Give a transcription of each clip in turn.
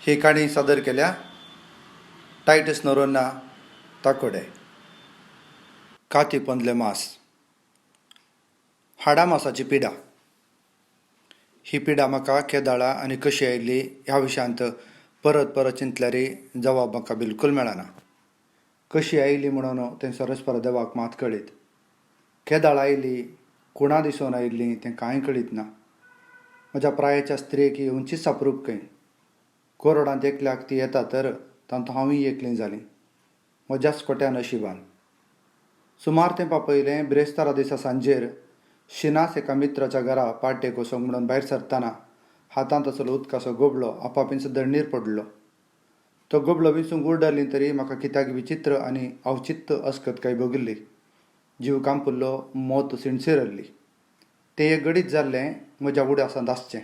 ही काणी सादर केल्या टायटस नोरोन्हा ताकोडे. काती पोंदलें मास. हाडा मासाची पिडा. ही पिडा म्हाका केदाळा आनी कशी आयली ह्या विशयांत परत परत चिंतल्यार जवाब म्हाका बिलकूल मेळना. कशी आयली म्हणून तें सरस्पर देवाक मात कळीत. केदाळ आयली, कुणा दिसून आयिल्ली तें कांय कळीत ना. म्हज्या प्रायेच्या स्त्रियेक येवचीच अप्रूप खंय. कोरडांत एकल्याक ती येता तर तातूंत हांवूय एकली जाली. म्हज्याच खोट्या नशिबान. सुमार तेंपा पयलें बिरेस्तारा दिसा सांजेर शिनास एका मित्राच्या घरा पार्टेक वचूंक म्हणून भायर सरतना हातांत आसलो उदकाचो गोबलो आपापींच धरणीर पडलो. तो गोबलो विंचूंक उरडली तरी म्हाका कित्याक विचित्र आनी अवचित्त अस्कतकाय भोगिल्ली. जीव कांपुल्लो, मोत सिणसिरल्ली. तें एक घडीत जाल्लें म्हज्या उडासांत आसचें.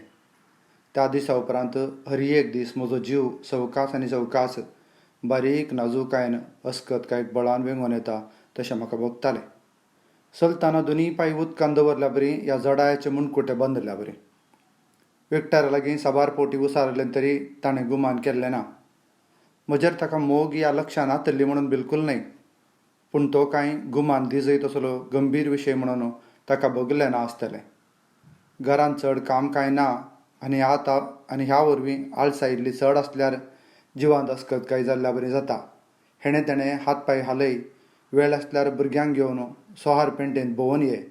त्या दिसा उपरांत हर एक दीस म्हजो जीव सवकास आनी सवकास बारीक नाजूकायेन अस्कतकायेक बळान वेंगोवन येता तशें म्हाका भोगतालें. चलतना दोनूय पांय उदकान दवरल्या बरी ह्या जडायाचे मुणकुटे बांदिल्ल्या बरी. विक्टरा लागीं साबार पोटी उसारलें तरी ताणें गुमान केल्लें ना. म्हजेर ताका मोग या लक्षां नातल्ली म्हणून बिलकूल न्हय, पूण तो कांय गुमान दिजय तसलो गंभीर विशय म्हणून ताका भोगलें ना आसतलें. घरांत चड काम कांय ना आनी ह्या आनी ह्या वरवीं आळसायिल्ली चड आसल्यार जिवांत अस्कत काय जाल्ल्या बरी जाता. हेणें तेणें हात पांय हालय, वेळ आसल्यार भुरग्यांक घेवन सोहार पेंटेंत भोंवन ये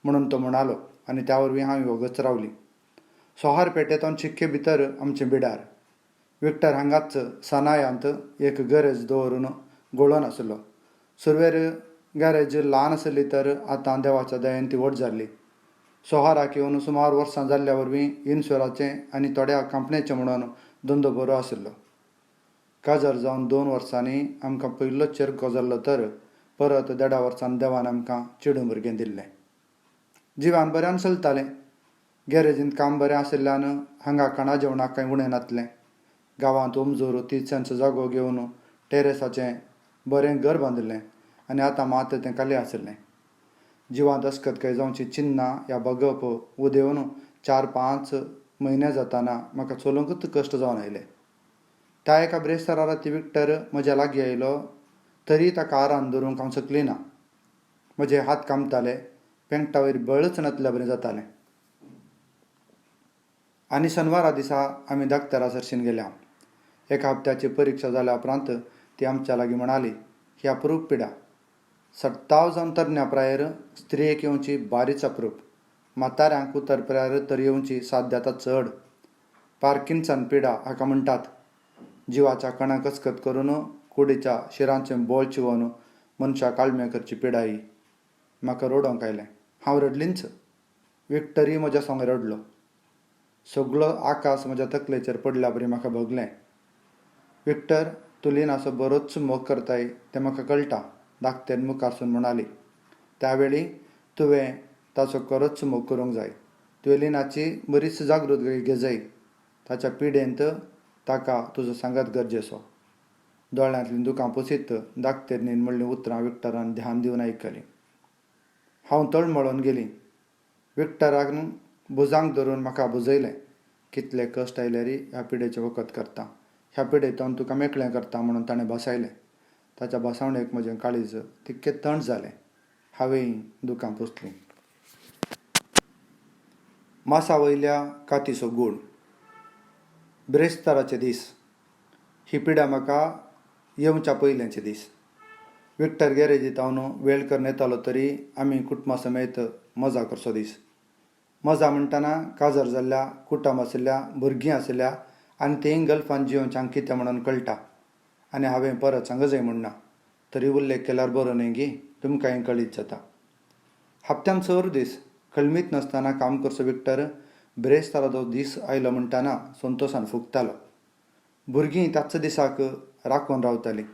म्हणून तो म्हणालो आनी त्या वरवीं हांव वोगच रावली. सोहार पेटेंत चिक्के भितर आमचें बिडार. विक्टर हांगाच सनायांत एक गॅरेज दवरून गोळोन आसलो. सुरवेर गॅरेज ल्हान आसली तर आतां देवाच्या दयेन ती व्हड जाल्ली. सोहाराक येवन सुमार वर्सां जाल्ल्या वरवीं इन्शुराचें आनी थोड्या कंपन्याचें म्हणून धंदो बरो आशिल्लो. काजार जावन 2 वर्सांनी आमकां पयलोच चेरको जाल्लो तर परत 1.5 वर्सान देवान आमकां चेडूं भुरगें दिल्लें. जिवान बऱ्यान चलतालें. गॅरेजींत काम बरें आशिल्ल्यान हांगा खाणा जेवणाक कांय उणें नातलें. गांवांत उमजूर 30 जागो घेवन टेरेसाचें बरें घर बांदिल्लें आनी आतां मात तें खाली आशिल्लें. जिवांत अस्कतकाय जावची चिन्नां ह्या बगप उदेवन 4-5 म्हयने जाताना म्हाका चलूंकच कश्ट जावन आयले. त्या एका ब्रेस्तारा राती विक्टर म्हज्या लागीं आयलो तरी ताका आरान धरूंक हांव शकली ना. म्हजे हात कामताले, पेंकटा वयर बळच नातल्या बरें जातालें. आनी शनवारा दिसा आमी दाक्तरा सरशीन गेल्या. एका हप्त्याची परिक्षा जाल्या उपरांत ती आमच्या लागीं म्हणाली, ही अप्रूप पिडा. 27 जावन तरण्या प्रायेर स्त्रियेक येवची बारीच अप्रूप. म्हाताऱ्यांक उतर प्रायर तर येवची साध्यता चड. पार्किन्सन पिडा हाका म्हणटात. जिवाच्या कणाक कसकत करून कुडीच्या शिरांचें बोळ चिवोवन मनशाक आळमें करची पिडा ही. म्हाका रडोवंक आयलें. हांव रडलींच. विक्टरी म्हज्या सोंग रडलो. सगळो आकाश म्हज्या तकलेचेर पडल्या बरी म्हाका भोगलें. विक्टर, तूं लिनाचो बरोच मोग करताय तें म्हाका कळटा, दाक्तेन मुखारसून म्हणाली. त्यावेळी तुवें ताचो खरोच मोग करूंक जाय. तुवें लिनाची बरीच जागृत घेजय. ताच्या पिडेंत ताका तुजो सांगात गरजेचो. दोळ्यांतलीं दुकां पुसीत दाक्तेरनीन म्हणलीं उतरां विक्टरान ध्यान दिवन आयकलीं. हांव तळमळून गेली. विक्टराक भुजांक धरून म्हाका भुजयलें. कितले कश्ट आयल्यार ह्या पिडेचें वखद करता, ह्या पिडेंतल्यान तुका मेकळें करता म्हणून ताणें बसायलें. ताच्या बसावणेक म्हजें काळीज तितकें थंड जालें. हांवेंय दुकां पुसलीं. मासा वयल्या कातीचो गूण. ब्रेस्ताराचे दीस. ही पिडा म्हाका येवच्या पयल्याचे दीस. विक्टर गॅरेजींत हांव वेळ करून येतालो तरी आमी कुटुंबा समेत मजा करचो दीस. मजा म्हणटना काजार जाल्ल्या, कुटुंब आशिल्ल्या, भुरगीं आशिल्ल्या आनी तेंय गल्फान जियोवच्यांक कितें म्हणून कळटा. आनी हांवें परत सांगजय म्हण ना तरी उल्लेख केल्यार बरो न्हय गी, तुमकांय कळीत जाता. हप्त्यान 4 दीस कळमीत नासतना काम करचो विक्टर ब्रेस्ताराचो दीस आयलो म्हणटना संतोशान फुगतालो. भुरगीं त्याच दिसाक राखून रावतालीं.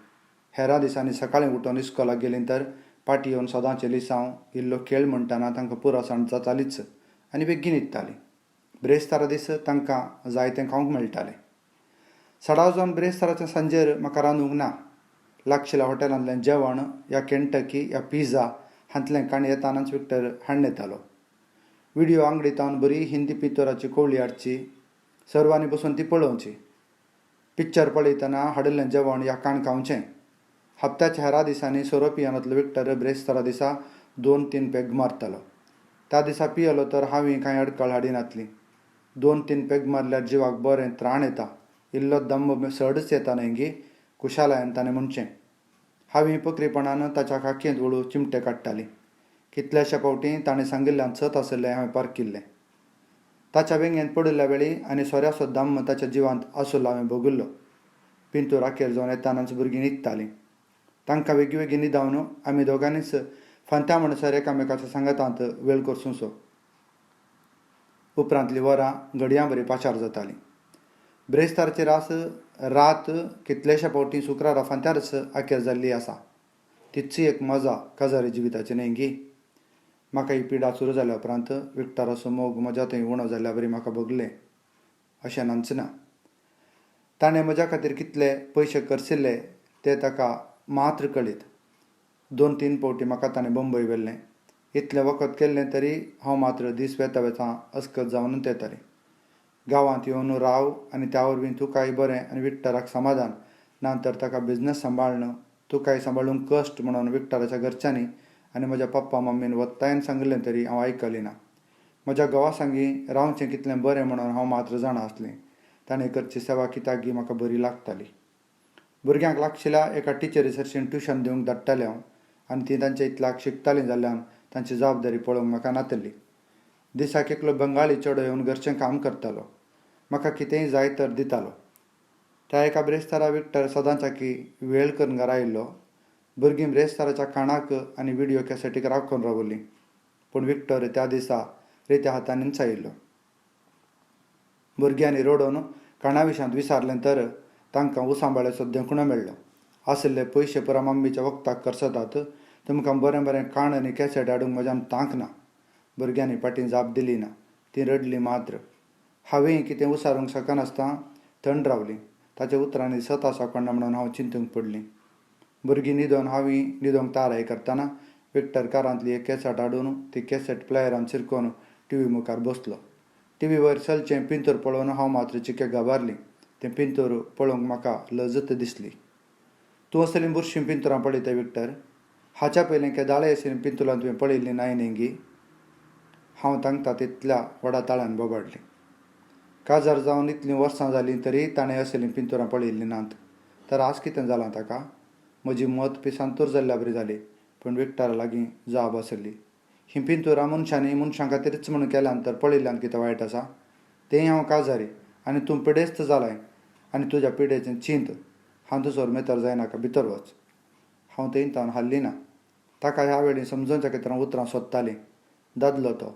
हेरां दिसांनी सकाळीं उठून इस्कोलाक गेलीं तर पाटी येवन सदांचें लिसांव इल्लो खेळ म्हणटना तांकां पुरसाण जातालीच आनी बेगीन न्हिदतालीं. ब्रेस्तारा दीस तांकां जाय तें खावंक मेळटालें. सडाव जावन ब्रेस्ताराच्या सांजेर म्हाका रांदूंक ना. लागशिल्ल्या हॉटेलांतलें जेवण या केंटकी या पिझ्झा हांतलें काणी येतानाच विक्टर हाडून येतालो. विडियो आंगडीत हांव बरी हिंदी पितोराची कोवळी हाडची, सर्वांनी बसून ती पळोवची. पिक्चर पळयतना हाडिल्लें जेवण या काण खावचें. हप्त्याच्या हेरा दिसांनी सोरो पियेनातलो विक्टर ब्रेस्तारा दिसा दोन तीन पेग मारतालो. त्या दिसा पियेलो तर हांवें कांय अडकळ हाडिनातली. दोन तीन पेग मारल्यार जिवाक बरें त्राण येता, इल्लो दम्म चडच येता न्हय गी, खुशालायन ताणें म्हणचें. हांवें पकरीपणान ताच्या खाकेंत वळू चिमटे काडटाली. कितल्याश्या फावटीं ताणें सांगिल्ल्यान सत आशिल्लें हांवें पारखिल्लें. ताच्या वेंगेंत पडिल्ल्या वेळी आनी सोऱ्याचो दम्म ताच्या जिवांत आशिल्लो हांवें भोगिल्लो. पिंतूर अखेर जावन येतानाच भुरगीं न्हिदतालीं. तांकां वेगीं वेगीं न्हिदावन आमी दोगांनीच फांत्या म्हणसर एकामेकाच्या सांगातांत वेळ करसुंचो. उपरांतलीं वरां घडयां बरी पाशार जातालीं. ब्रेस्तारची रास रात कितलेशा फावटीं शुक्रारा फांत्यारच अखेर जाल्ली आसा. तीच एक मजा काजारी जिविताची न्हय गी. म्हाका ही पिडा सुरू जाल्या उपरांत विक्टराचो मोग म्हज्या थंय उणो जाल्ल्या बरी म्हाका भोगलें अशें नाच ना. ताणें म्हज्या खातीर कितले पयशे खर्चिल्ले ते ताका मात्र कळीत. दोन तीन फावटी म्हाका ताणें बंबय व्हेल्लें. इतलें वखद केल्लें तरी हांव मात्र दीस वेता वेता अस्कत जावनूच येतालीं. गांवांत येवन राव आनी त्या वरवीं तुकाय बरें आनी विक्टराक समाधान, ना तर ताका बिजनस सांबाळन तुकाय सांबाळूंक कश्ट म्हणून विक्टराच्या घरच्यांनी आनी म्हज्या पप्पा मम्मीन वत्तायन सांगिल्लें तरी हांव आयकलें ना. म्हज्या घोवा सांगी रावचें कितलें बरें म्हणून हांव मात्र जाणा आसलें. ताणें करची सेवा कित्याक गी म्हाका बरी लागताली. भुरग्यांक लागशिल्ल्या एका टिचरी सरशीन ट्युशन दिवंक धाडटालें हांव आनी तीं तांच्या इतल्याक शिकतालीं जाल्ल्यान तांची जबाबदारी पळोवंक म्हाका नातली. दिसाक एकलो बंगाळी चेडो येवन घरचें काम करतालो. म्हाका कितेंय जाय तर दितालो. त्या एका ब्रेस्तारा विक्टर सदांचाकी वेळ करून घरा आयिल्लो. भुरगीं ब्रेस्ताराच्या खाणाक आनी विडियो कॅसेटीक राखून रावलीं. पूण विक्टर त्या दिसा रित्या हातांनीच आयिल्लो. भुरग्यांनी रडोवन काणाविशांत विसारलें तर तांकां उसांबाळ्याचो देखणो मेळ्ळो. आशिल्ले पयशे पुरा मम्मीच्या वखदाक खर्चतात. तुमकां बरें बरें खाण आनी कॅसेट हाडूंक म्हज्यान तांक ना. भुरग्यांनी फाटीं जाप दिली ना. तीं रडलीं मात्र. हांवेंय कितें उसारूंक शकनासतना थंड रावलीं. ताच्या उतरांनी सत आसा कोणा म्हणून हांव चिंतूंक पडलीं. भुरगीं न्हिदोवन हांवें न्हिदोवंक ताराय करतना विक्टर कारांतली एक कॅसेट हाडून ती कॅसेट प्लेयरान शिरकोवन टी व्ही मुखार बसलो. टी व्ही वयर चलचें पिंतूर पळोवन हांव मात्र चिके घाबारलीं. तें पिंतूर पळोवंक म्हाका लजत दिसली. तूं असलीं बुरशीं पिंतुरां पळयता विक्टर? हाच्या पयलीं केदाळें असलीं पिंतुरां तुवें पळयल्लीं नाय न्ही गी? हांव तांकां तितल्या व्हडा ताळ्यान बोबाडलीं. काजार जावन इतलीं वर्सां जालीं तरी ताणें असलीं पिंतुरां पळयल्लीं नात. तर आज कितें जालां ताका? म्हजी मत पिसांतूर जाल्ल्या बरी जाली. पूण विक्टरा लागीं जाप आसली. हीं पिंतुरां मनशांनी मनशां खातीरच म्हणून केल्यान तर पळयल्ल्यान कितें वायट आसा? तेंय हांव काजारी आनी तूं पिडेस्त जालाय आनी तुज्या पिडेचें चिंत. हांतूसर मेतर जायनाका, भितर वच. हांव थंय तावन हाल्ली ना. ताका ह्या वेळी समजोवच्या खातीर हांव उतरां सोदतालीं. दादलो तो.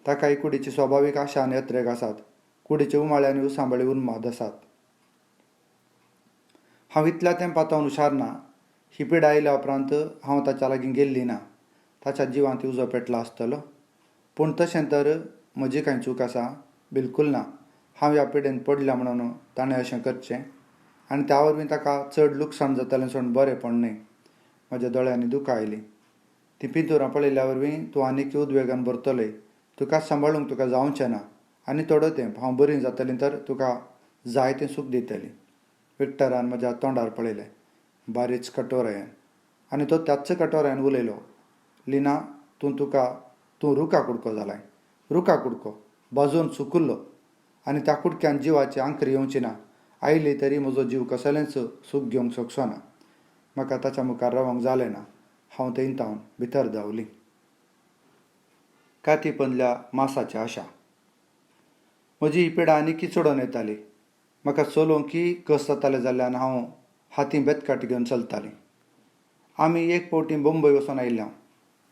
ताकाय कुडीची स्वाभावीक आशा आनी अत्रेग आसात. कुडीचे उमाळे आनी उसांबळी उन्माद आसात. हांव इतल्या तेंपातावन हुशार ना. ही पिडा आयल्या उपरांत हांव ताच्या लागीं गेल्ली ना. ताच्या जिवांत उजो पेटला आसतलो. पूण तशें तर म्हजी कांय चूक आसा? बिलकूल ना. हांव ह्या पिडेंत पडल्या म्हणून ताणें अशें करचें आनी त्या वरवीं ताका चड लुकसाण जातलें सोड बरेंपण न्हय. म्हज्या दोळ्यांनी दुकां आयलीं. तीं पिंतुरां पळयल्या वरवीं तूं आनीक उद्वेगान भरतलोय. तुका सांबाळूंक तुका जावचें ना. आनी थोडो तेंप हांव बरी जातलीं तर तुका जाय तें सूख दितलीं. विक्टरान म्हज्या तोंडार पळयलें बारीच कठोरायेन आनी तो त्याच कठोरायेन उलयलो, लिना, तूं तुका तूं रुखा कुडको जालाय. रुखा कुडको भाजून सुकुल्लो आनी त्या कुडक्यान जिवाची आंकरी येवची ना. आयली तरी म्हजो जीव कसलेंच सूख घेवंक शकचो ना. म्हाका ताच्या मुखार रावंक जालें ना. हांव थंय तावन भितर धांवलीं. काती पंदल्या मासाची आशा. म्हजी ही पिडा आनीकी चडोवन येताली. म्हाका चलोवंकय कस जातालें जाल्ल्यान हांव हातीं बेतकाट घेवन चलतालीं. आमी एक फावटी बंबय वचून आयिल्ले.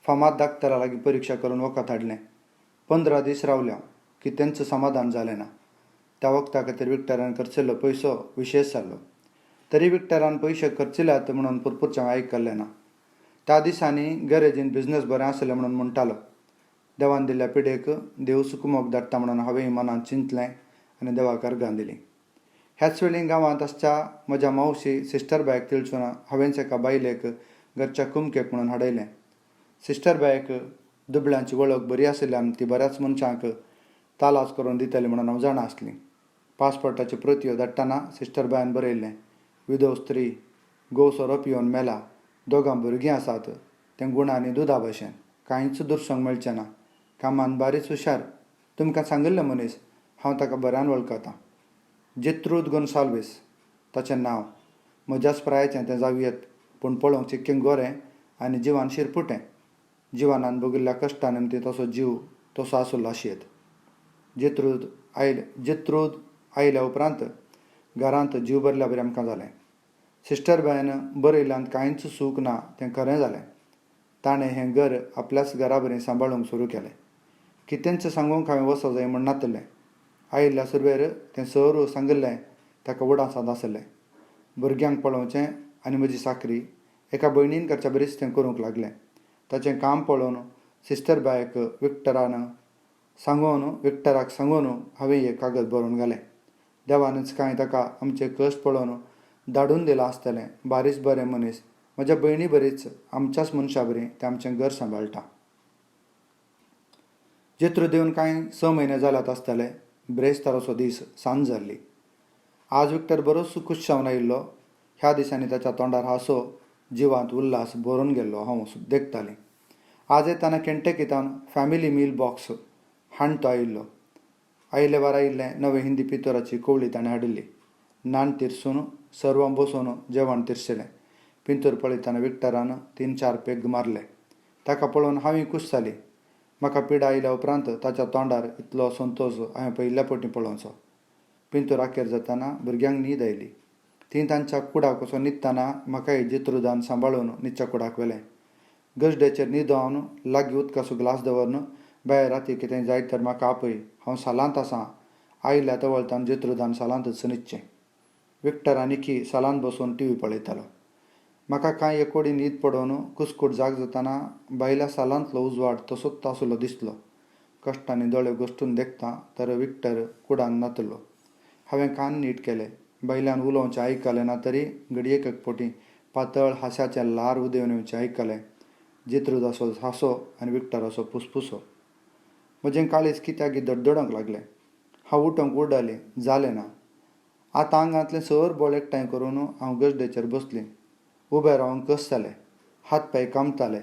फामाद डाक्टरा लागीं परिक्षा करून वखद हाडलें. 15 दीस रावले की तेंच समाधान जालें ना. त्या वखदा खातीर विक्टरान खर्चिल्लो पयसो विशेश जाल्लो. तरी विक्टरान पयशे खर्चिल्यात म्हणून पुरपुरचें हांवें आयकल्लें ना. त्या दिसांनी गॅरेजीन बिजनस बरें आसलें म्हणून म्हणटालो. देवान दिल्ल्या पिडेक देव सुखमोग धाडटा म्हणून हांवें मनांत चिंतलें आनी देवाक अर्गां दिलीं. ह्याच वेळी गांवांत आसच्या म्हज्या मावशी सिस्टर बायक तिळसून हांवेंच एका बायलेक घरच्या कुमकेक म्हणून हाडयलें. सिस्टर बायक दुबळ्यांची वळख बरी आशिल्ल्यान ती बऱ्याच मनशांक तालास करून दितली म्हणून हांव जाणा आसलीं. पासपोर्टाच्यो प्रत्यो धाडटना सिस्टर बायन बरयल्लें, विधव स्त्री, घोव सोरो पिवन मेला, दोगां भुरगीं आसात, तें गुणांनी दुदा भशेन, कांयच दुरसोंक मेळचें ना, कामान बारीच हुशार, तुमकां सांगिल्लें मनीस, हांव ताका बऱ्यान वळखतां. जेत्रूद गोन्साल्वीस ताचें नांव. म्हज्याच प्रायेचें तें जावयेत, पूण पळोवंक चिक्कें गोरें आनी जिवान शिरपुटें. जिवानान भोगिल्ल्या कश्टा निमतीं तसो जीव तसो आसुल्लो आशयेत. जेत्रूद आयले जेत्रूद आयल्या उपरांत घरांत जीव भरल्या बरी आमकां जालें. सिस्टर बायन बरयल्ल्यांत कांयच सूख ना तें खरें जालें. ताणें हें घर आपल्याच घरा बरी सांबाळूंक सुरू केलें. कितेंच सांगूंक हांवें वचो जाय म्हण नातलें. आयिल्ल्या सुरवेर तें सर सांगिल्लें ताका उडासांत आसलें. भुरग्यांक पळोवचें आनी म्हजी चाकरी एका भयणीन करच्या बरीच तें करूंक लागलें. ताचें काम पळोवन सिस्टर बायक विक्टरान सांगून विक्टराक सांगून हांवें एक कागद बरोवन घालें. देवानच कांय ताका आमचे कश्ट पळोवन धाडून दिलां आसतलें. बारीच बरें मनीस, म्हज्या भयणी बरीच, आमच्याच मनशा बरी तें आमचें घर सांबाळटा. जेत्रू देवन कांय 6 म्हयने जाल्यात आसतले. ब्रेस्ताराचो दीस, सांज जाल्ली. आज विक्टर बरोच खूश जावन आयिल्लो. ह्या दिसांनी ताच्या तोंडार हांसो, जिवांत उल्हास भरून गेल्लो हांव देखतालीं. आज येताना केंटकींतावन फॅमिली मील बॉक्स हाडून तो आयिल्लो. आयिल्ले वार आयिल्लें नवे हिंदी पितोराची कवळी ताणें हाडिल्ली. नान तिरसून सर्वां बसून जेवण तिरशिलें. पिंतूर पळयतना विक्टरान 3-4 पेग मारले. ताका पळोवन हांवूय खूश जाली. म्हाका पिडा आयल्या उपरांत ताच्या तोंडार इतलो संतोश हांवें पयल्या पटी पळोवचो. पिंतूर आखेर जातना भुरग्यांक न्हीद आयली. तीं तांच्या कुडाक वचून न्हिदतना म्हाकाय जेत्रुदान सांबाळून न्हिदच्या कुडाक व्हेलें. गजड्याचेर न्हिदोवन लागीं उदकाचो ग्लास दवरून, बाये राती कितें जायत तर म्हाका आपय, हांव सालांत आसां. आयल्या तवळतान जेत्रुदान सालांतच न्हिदचें. विक्टर आनी सालांत बसून टी व्ही पळयतालो. म्हाका कांय एकोडी न्हीद पडोवन कुसकूट जाग जातना बायल्या सालांतलो उजवाड तसोच आसलो दिसलो. कश्टांनी दोळे घश्टून देखता तर विक्टर कुडान नातलो. हांवें कान नीट केले. बायल्यान उलोवचें आयकलें ना तरी घडयेक एक पटी पातळ हांशाचें ल्हार उदेवन येवचें आयकलें. जेत्रुदाचो हांसो आनी विक्टराचो पुसपुसो. म्हजें काळीज कित्याक दडदडोंक लागलें. हांव उठोवंक उरडालें, जालें ना. आतां आंगांतलें सर बळ एकठांय करून हांव गजडेचेर बसलीं. उबें रावंक कस जालें. हात पांय कामताले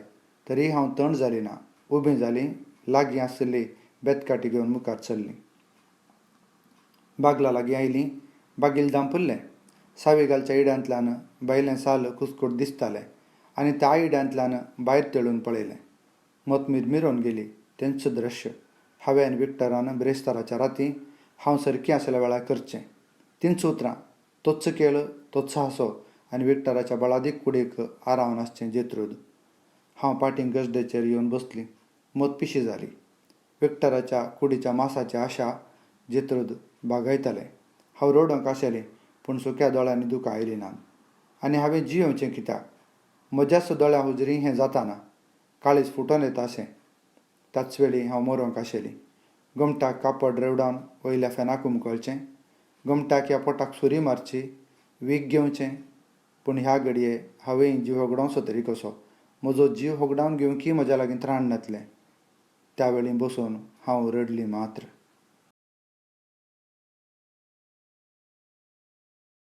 तरी हांव तण जाली ना. उबीं जालीं. लागीं आशिल्ली बेतकाठी घेवन मुखार चल्लीं. बागला लागीं आयलीं. बागील धांपुल्लें. सावी घालच्या इड्यांतल्यान भायलें साल कुसकूट दिसतालें आनी त्या इड्यांतल्यान भायर तेळून पळयलें. मत मिरमिरोन गेली. तेंच दृश्य हांवें आनी विक्टरान ब्रेस्ताराच्या राती हांव सारकीं आसल्या वेळार करचें. तींच उतरां, तोच खेळ, तोच हांसो आनी विक्टराच्या बळादीक कुडीक आरावन आसचें जेत्रूद. हांव पाटीं गजडेचेर येवन बसली. मत पिशी जाली. विक्टराच्या कुडीच्या मासाची आशा जेत्रूद बागयतालें. हांव रडोंक आशेलें, पूण सुक्या दोळ्यांनी दुकां आयलीं नात. आनी हांवें जियेवचें कित्याक? म्हज्याच दोळ्यां हुजरीं हें जाताना काळीज फुटोन येता अशें. त्याच वेळी हांव मरोंक आशेलीं. गोमटाक कापड रेवडावन वयल्या फॅनाक हुमकळचें, गोमटाक ह्या पोटाक सुरी मारची, वीख घेवचें. पूण ह्या घडये हांवें जीव होगडावचो तरी कसो? म्हजो जीव होगडावन घेवंकय म्हज्या लागीं त्राण नातलें. त्या वेळी बसून हांव रडली मात्र.